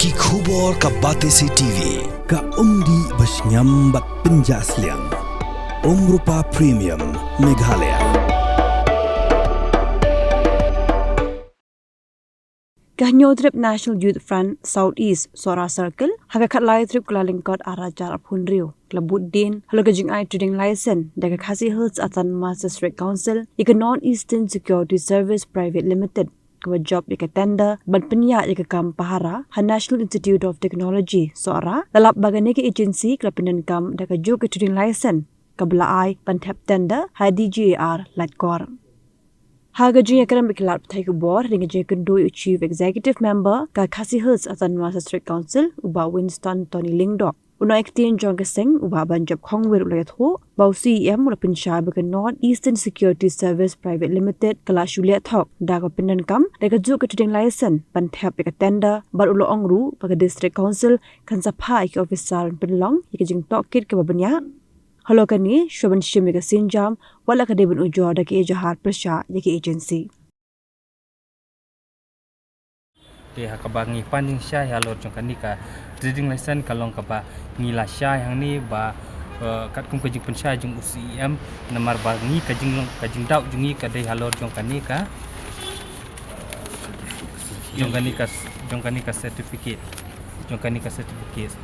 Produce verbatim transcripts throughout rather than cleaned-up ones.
Ki khubor ka Batesi T V, ka umdih ba shngiam bad pynjah sliang. Umrupa Premium, Meghalaya. Ka Hynñiewtrep National Youth Front South East Sohra Circle, ha ka khatlai trep Kyllalyngkot arhajar arphew hynriew, ka la bud dien halor ka jingai trading license da ka Khasi Hills Autonomous District Council ïa ka North Eastern Security Service Private Limited, kaba jop ïa ka tender ban pynïaid ïa ka kam pahara ha National Institute of Technology Sohra, la lap ba kane ka agency ka la pyndonkam da kajuh ka trading license kaba la ai ban thep tender ha D G A R Laitkor. Ha ka jingïakren bad ki lad pathai khubor, ha ka jingïakynduh u Chief Executive Member ka Khasi Hills Autonomous District Council, u Bah Winston Tony Lyngdoh, u nongïaktien jong ka seng, u Bah Banjop Khongwir, u la ïathuh ba u C E M u la pynshai ba ka North Eastern Security Service Private Limited ka la shu leh thok da kaba pyndonkam da kajuh ka trading license ban thep ïa ka tender, bad u la ong ruh ba ka District Council kan sa phah ïa ki officer ban pynlong ïa ka jingtohkit kaba bniah halor kane, shuwa ban shim ïa ka sienjam, wat la ka dei ban ujor da ka ejahar pyrshah ïa ka agency. Te ha kaba ngi pan jingshai halor jong kane ka trading license, ka long kaba ngi la shai hangne ba, eh, katkum ka jingpynshai jong u C E M, namar ba ngi ka jing, ka jingdaw jong ngi ka dei halor jong kane ka, jong kane ka, jong kane ka certificate, jong kane ka certificate.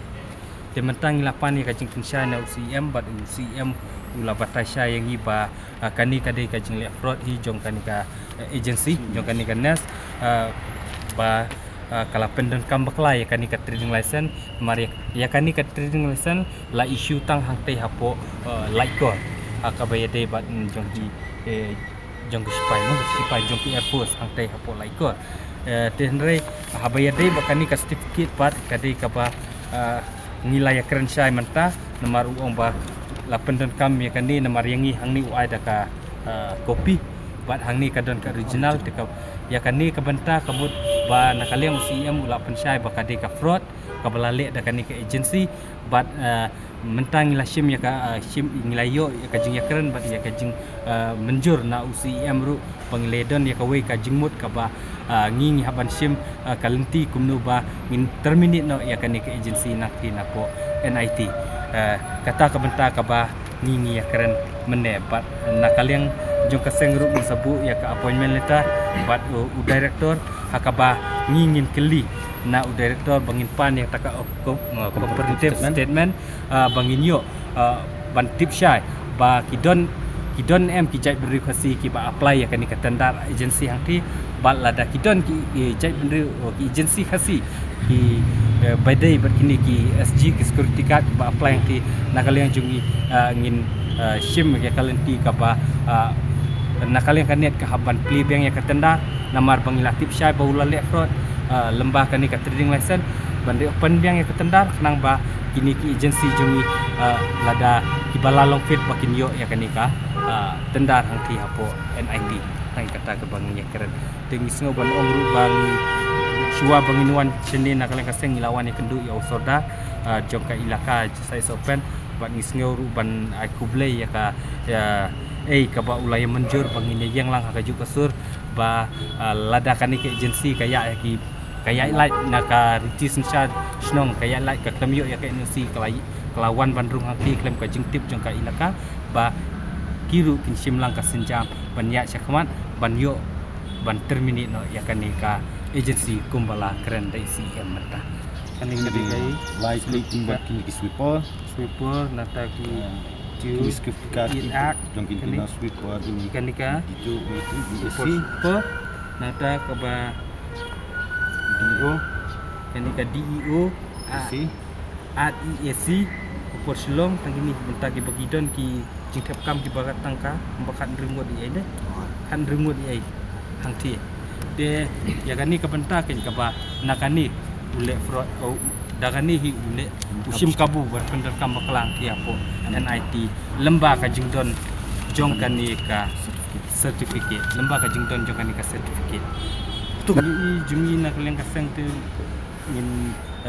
Te mynta ngi la pan ïa ka jingpynshai na u C E M, bad u C E M u la batai shai ïa ngi ba, ah, kane ka dei ka jingleh fraud hi jong kane ka, eh, agency, jong kane ka NEST, ah, ba, ah, ka la pyndonkam bakla ïa kane ka trading license, namar ïa, ïa kane ka trading license la issue tang hangtei hapoh, eh, Laitkor, ha kaba ïadei bad, mm, jong ki, eh, jong ki sipai, mo, sipai jong ki Air Force hangtei hapoh Laitkor. Eh, te hynrei haba ïadei bad kane ka certificate pat ka dei kaba, eh, ngi la ïakren shai mynta, namar u ong ba la pyndonkam ïa kane, namar ïa ngi hangne u ai da ka, eh, copy, bad hangne ka don ka original, te ka, ïa kane ka bynta ka mut ba na ka liang u C E M u la pynshai ba ka dei ka fraud kaba la leh da kane ka agency, bad, eh, mynta ngi la shim ïa ka, ah, shim, ngi la ïoh ïa ka jingïakren bad ïa ka jing, ah, mynjur na u C E M ruh ba ngi la don ïa kawei ka jingmut kaba, ah, ngi, ngi hap ban shim, ah, ka lynti kumno ba ngin terminate noh ïa kane ka agency na ka, napoh N I T. Ah, kata ka bynta kaba ngi, ngi ïakren mynne, bad na ka liang jong ka seng ruh ngin sa buh ïa ka appointment letter bad u, u director, ha kaba ngi ngin kylli na u director ba ngin pan ïa kata ka, uh, co-, uh, comprehensive statement, uh, ba ngin ïoh, uh, ban tip shai ba ki don, ki don em ki jaitbynriew Khasi kiba apply ïa kane ka tender agency hangtei, bad lada ki don ki, ki jaitbynriew, uh, ki agency Khasi ki, uh, ba dei bad kine ki S G, ki security guard kiba apply hangtei, na ka liang jong ngi, uh, ngin, uh, shim ïa ka lynti kaba, uh, na ka liang ka NEST ka hap ban plie biang ïa ka tender, namar ba ngi la tip shai ba u la leh fraud, ah, lyngba kane ka trading license, ban reopen biang ïa ka tender, khnang ba kine ki agency jong ngi, ah, lada kiba la long fit ba kin ïoh ïa kane ka, ah, tender hangtei hapoh N I T, na kata kaba ngi ïakren. Te ngi sngew ban ong ruh ba ngi, shuwa ba ngin wan shane na ka liang ka seng ngi la wan ïakynduh ïa u sordar, ah, jong ka ilaka Jesai Sohpen, bad ngi sngew ruh ban ai khublei ïa ka, ïa, eh, kaba u la ïa mynjur ba ngin ïa ïeng lang ha kajuh ka sur, ba, ah, lada kane ka agency ka ïaid ïa ki, ka ïaid lait na ka riti synshar shnong, ka ïaid lait, ka khlem ïoh ïa ka N O C, ka la, ka la wan ban rung hangtei khlem ka jingtip jong ka ilaka, ba ki ruh kin shim lang ka sienjam ban ïaid shakhmat ban ïoh ban terminate noh ïa kane ka agency kumba la kren da i C E M mynta. Kane ka dei ka, lai klik kumba kine ki sweeper. Sweeper, nangta ki, ah, ki sweeper, ki, jong ki, kane, kine sweeper, jong kane ka, D O, D O, D S C. Sweeper, nangta kaba D E O. Kane ka D E O, ah, D S C. At E S C, Upper Shillong, tang kine, mynta kiba ki don ki jingthep kam kiba tang ka, ba khathynriew ngut ïa i dei. Khathynriew ngut ïa i hangtei. Te ïa kane ka bynta keiñ kaba na kane u leh fraud, u, da kane hi u leh, u shim kabu ban pyndonkam bakla hangtei hapoh N I T, lyngba ka jingdon jong kane ka certificate, lyngba ka jingdon jong kane ka certificate. Jong i, jong i na ka liang ka seng te ngin,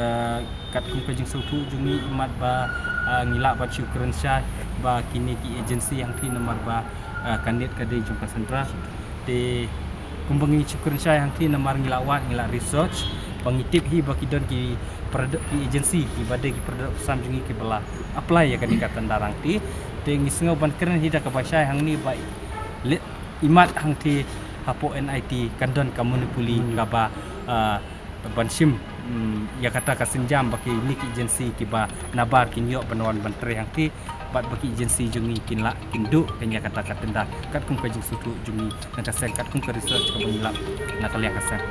eh, katkum ka jingsngewthuh jong ngi, imat ba, ah, ngi lah ban shu kren shai ba kine ki agency hangtei namar ba, ah, ka NEST ka dei jong ka central. Te kumba ngi shu kren shai hangtei namar ngi lah wad, ngi lah research, Ba ngi tip hi ba ki don ki pyrthei ki agency kiba dei ki pyrthei sam jong ngi kiba la apply ïa kane ka tender hangti. Te ngi sngew ban kren hi da kaba shai hangne ba le imat hangti hapoh N I T kan don ka monopoly kaba, ah, ban shim, mm, ïa kata ka sienjam ba kine ki agency kiba nabar kin ïoh ban wan ban trei hangti bad ba ki agency jong ngi kin lah kin duh kin ïa kata ka tender katkum ka jingsngewthuh jong ngi na ka seng katkum ka research kaba ngi lap na ka liang ka seng.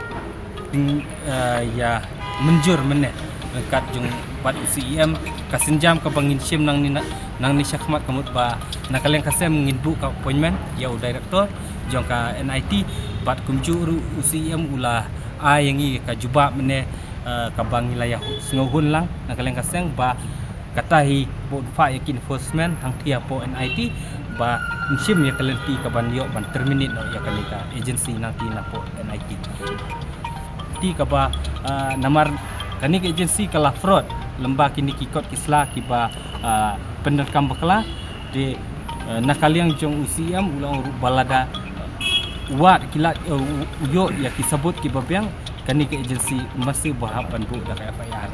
Kin, eh, ïa mynjur mynne ryngkat jong bad u C E M ka sienjam kaba ngin shim nangne na, nangne shakhmat ka mut ba na ka liang ka seng ngin buh ka appointment ïa u director jong ka N I T bad kumjuh ruh u C E M u la ai ïa ngi ka jubab mynne, eh, kaba ngi la ïa sngewhun lang na ka liang ka seng ba kata hi bun fa ïa ki enforcement hangti hapoh N I T ba ngin shim ïa ka lynti kaban ïoh ban terminate noh ïa kane ka agency nangti napoh N I T. Te kaba, ah, namar kane ka agency ka la fraud lem bad kine ki kot ki sla kiba, ah, pyndonkam bakla. Te, ah, na ka liang jong u C E M u la ong ruh ba lada, ah, wat ki la, ah, u ïoh ïa ki sabut kiba biang kane ka agency masi ba hap ban buh da ka F I R.